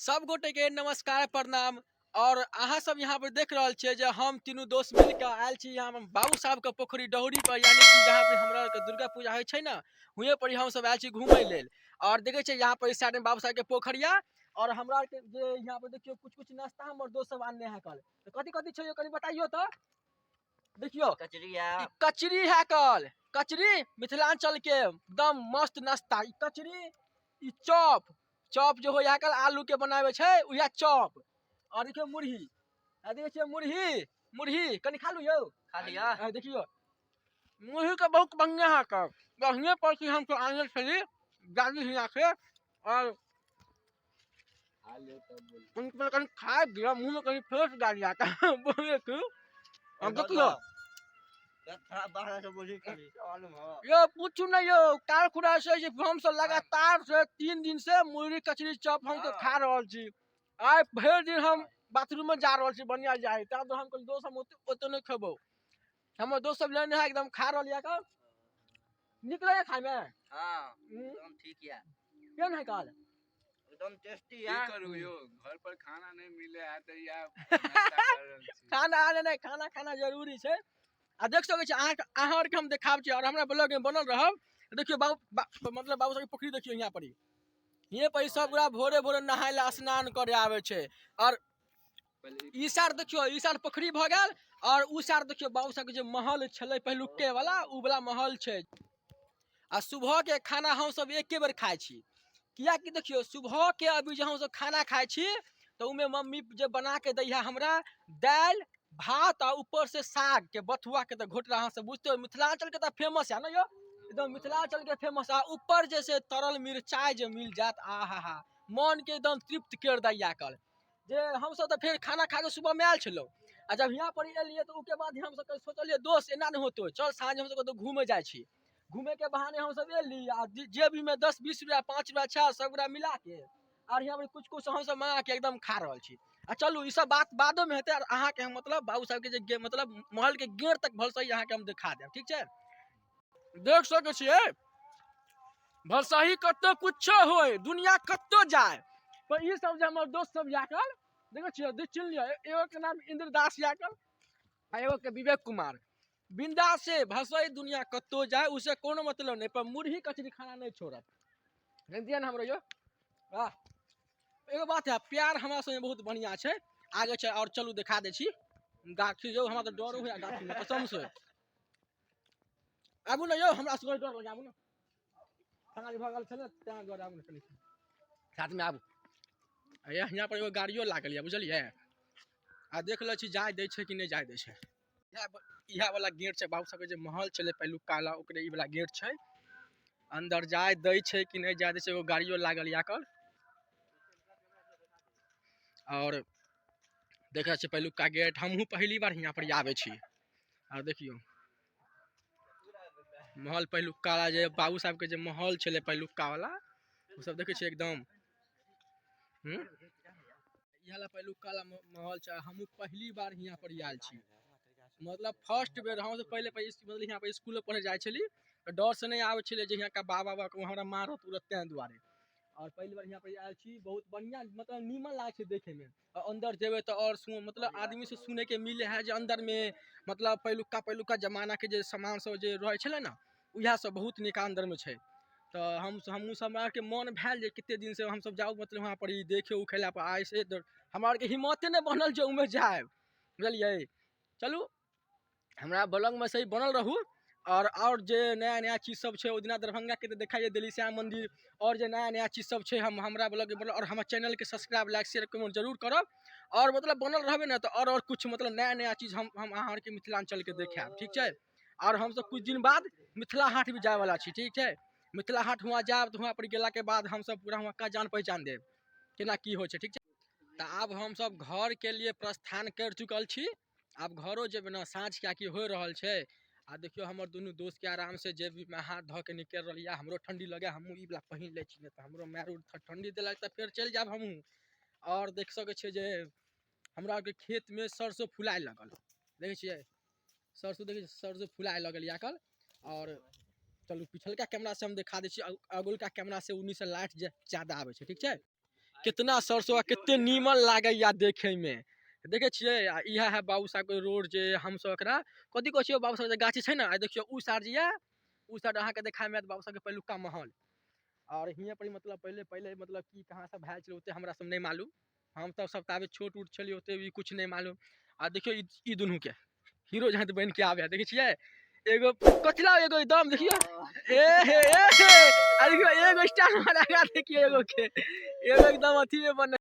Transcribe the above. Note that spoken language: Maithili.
सब गोटे के नमस्कार प्रणाम। और अहाँ सब यहाँ पर देख रहल छियै जे हम तीनू दोस्त मिल के आयल छी यहाँ बाबू साहब के पोखरी डहुरी पर, यानी कि जहाँ पे हमरा के दुर्गा पूजा होइ छै ने, हुएँ पर हम सब आयल छी घूमे लेल। और देखे छियै यहाँ पर इस साइड में बाबू साहब के पोखरिया, और हमरा के जे यहाँ पर देखियौ कुछ कुछ नाश्ता हमर दोस्त सब आनने है कल। तो कथी कथी छै कनी बताइयो तो। देखियो कचरी है, ई कचरी है कल, कचरी मिथिलांचल के एकदम मस्त नाश्ता। ई कचरी, ई चॉप, चॉप जो होइया कल आलू के बनावे छै उहे चॉप। और देखियो मुरही, आ देखै छियै मुरही, मुरही कनी खा लू यौ, खा लिअ। आ देखियो मुरही के बहुत बढ़िया है कल, बढ़िया पर की हम तो आनल छली दादी हिया से। और कनी कनी खा दिया मुंह में कनी फेंक डाल जाता है बोले कि अब देखियो यो पूछू नहीं यो काल खुरा से जे हम सब लगातार से 3 दिन से मुरही कचरी चॉप हम तो खा रहल छी। आइ भरि दिन हम बाथरूम में जा रहल छी बढ़िया जाय, तब हम कहली दोस्त हम ओते नहीं खेबो। हमर दोस्त सब लेने है एकदम खा रहल या कल। नीक लगे खाय में? हां, एकदम ठीक या। केहन है काल? एकदम टेस्टी की या। करू यो, घर पर खाना नहीं मिले है त या नाश्ता कर रहल छी। खाना आने नहीं, खाना खाना जरूरी छै। आ देख सकै छी अहाँ आर के हम देखाब छी और हमरा ब्लॉग में बनल रहब। देखियो बाबू, मतलब बाबू सबके पोखरी देखियो यहाँ पर ही। हियाँ पर सब गोरा भोरे भोरे नहाय ला स्नान करे आवे छै। और ई साइड देखियो, ई साइड पोखरी भ गेल, और उ साइड देखियो बाबू साहब के जे महल छलै पहिलुके वाला, उ वाला महल छै। आ सुबह के खाना हम सब एके बेर खाय छी, कियाकि देखियो सुबह के अभी जे हम सब खाना खाय छी त उमे मम्मी जे बना के दै है हमरा दालि भात आ ऊपर से साग के बथुआ के त घोटरा, अहाँ सब बुझते हो मिथिलांचल के त फेमस है ना यो, एकदम मिथिलांचल के फेमस। आ ऊपर जे से तरल मिरचाई जे मिल जात, आ हा हा मन के एकदम तृप्त कर दैया कल। जे हम सब त फेर खाना खा के सुबह में आयल छलहुँ, आ जब यहाँ पर एलियै त ओके बाद हम सब सोचलियै दोस्त एना नहि होतो, चल साँझ हम सब कतौ घूमे जाइ छी। घूमे के बहाने हम सब एली आ जेबी में 10-20 रुपया 5 रुपया 6 सब गोटा मिला के और यहाँ पर कुछ कुछ हम सब मंगा के एकदम खा रहल छी। आ चलू ई सब बात बादो में हेतै, और अहाँ के हम मतलब बाबू साहब के जे मतलब महल के गेट तक भलसही अहाँ के हम देखा देब, ठीक छै। देख सकै छियै भलसही कतौ कुछो होय, दुनिया कतौ जाय, पर ई सब जे हमर दोस्त सब याकल देखै छियै, देख चिन्ह लिअ, एगो के नाम इंद्रदास याकल आ एगो के विवेक कुमार। बिंदास से भसई दुनिया कतौ जाय उसे कोनो मतलब नहीं, पर मुरही कचरी खाना नहीं छोड़त। जानतियै ने हमरो यो? वाह, एगो बात है, प्यार हमरा संगे बहुत बढ़िया छै। आगे छै और चलू देखा दै छी गाछी। जो हमरा तऽ डरो होइया गाछी में कसम से। आबू ने यौ, हमरा सबके डर लगे, आबू ने। साँझ भऽ गेल छै ने, तेँ दुआरे आबू ने कनि साथमे आबू। यहाँ पर एगो गाड़ियो लागल यऽ, बुझलियै? आ देख लै छी जाय दै छै कि नहि जाय दै छै। इएह वाला गेट छै बाबू सबके जे महल छलै पहिलुका वाला, ओकरे ई वाला गेट छै। अंदर जाय दै छै कि नहि जाय दै छै, एगो गाड़ियो लागल यऽ एकर। और देखै छियै पहिलुका गेट, हमहूँ पहली बार हियाँ पर आबै छी। और देखियौ महल पहिलुका वाला, जे बाबू साहब के जे महल छलै पहिलुका वाला, ओ सब देखै छियै एकदम। इएह ला पहिलुका वाला महल छै। हमहूँ पहली बार हियाँ पर आयल छी, मतलब फर्स्ट बेर। हम सब पहिले मतलब हियाँ पर स्कूल पढ़े जाइ छली तऽ डर से नहि आबै छलै जे हियाँ का बाबा बाबा हमरा मारत उरत, तेँ दुआरे। और पहली बार हियाँ पर आयल छी, बहुत बढ़िया मतलब नीमन लागै छै देखे में। और अंदर जेबै तऽ और मतलब आदमी से सुने के मिले है जे अंदर में मतलब पहिलुका जमाना के जे सामान सब जे रहै छलै ने, उएह सब बहुत नीक अंदर में छै। तऽ हमहूँ सब हमरा आरके मन भेल जे कते दिन से हमसब जाउ मतलब वहाँ पर ई देखे उखे ला, पर आइ से हमरा आरके हिम्मते नहि बनल जे ओहिमे जायब, बुझलियै? चलू हमरा ब्लॉगमे सही बनल रहू। और जे नया नया चीज सब छै, ओहि दिना दरभंगा के तऽ देखाइए देली श्याम मंदिर, और जे नया नया चीज सब छै हम हमरा ब्लॉग के बनल, और हमर चैनल के सब्सक्राइब लाइक शेयर कमेंट जरूर करब। और मतलब बनल रहबै ने तऽ और कुछ मतलब नया नया चीज हम अहाँ आरके मिथिलांचल के देखायब, ठीक छै? और हमसब कुछ दिन बाद मिथिला हाट भी जायवला छी, ठीक छै? मिथिला हाट हुआँ जायब तऽ हुआँ पर गेलाके बाद हमसब पूरा हुआँका जान पहचान देब केना की होइ छै, ठीक छै? तऽ आब हमसब घरके लिए प्रस्थान करि चुकल छी। आब घरो जेबै ने, साँझ किएकि होइ रहल छै। आ देखियौ हमर दुनू दोस्तके आराम से जेबीमे हाथ धऽ के निकलि रहल यऽ। हमरो ठण्डी लगै, हमहूँ ई वला पहिन लै छी, नहि तऽ हमरो मारि उर ठण्डी देलक तऽ फेर चलि जायब हमहूँ। आओर देख सकै छियै जे हमरा आरके खेतमे सरसो फुलाय लगल, देखै छियै सरसो, देखै छियै सरसो फुलाय लगल यऽ एखन। आओर चलू पिछलका कैमरा से हम देखा दै छी, अगुलका कैमरा से उन्नी से लाइट जादा आबै छै, ठीक छै? कितना सरसों आ कते नीमन लागैया देखे में। देखे छियै आ इएह है बाबू साहब के रोड जे हमसब एकरा कथी कहै छियै, बाबू साहब के गाछी छै ने, आ देखियौ उ साइड जे या उ साइड अहाँके देखाय में आयत बाबू साहब के पहिलुका महल। और हियाँ पर मतलब पहले पहले मतलब की कहाँ सब भए छलै ओते हमरा सब नहीं मालूम, हम तऽ सब ताबे छोट उट छलियै ओते भी कुछ नहीं मालूम। आ देखियौ ई दुनू के हीरो जहाँ बनि के आबे है, देखै छियै एगो कचला एगो एकदम देखियौ ए हे ए हे, आ देखियौ एगो स्टार मारा देखियौ एगो के एगो एकदम अथी में बन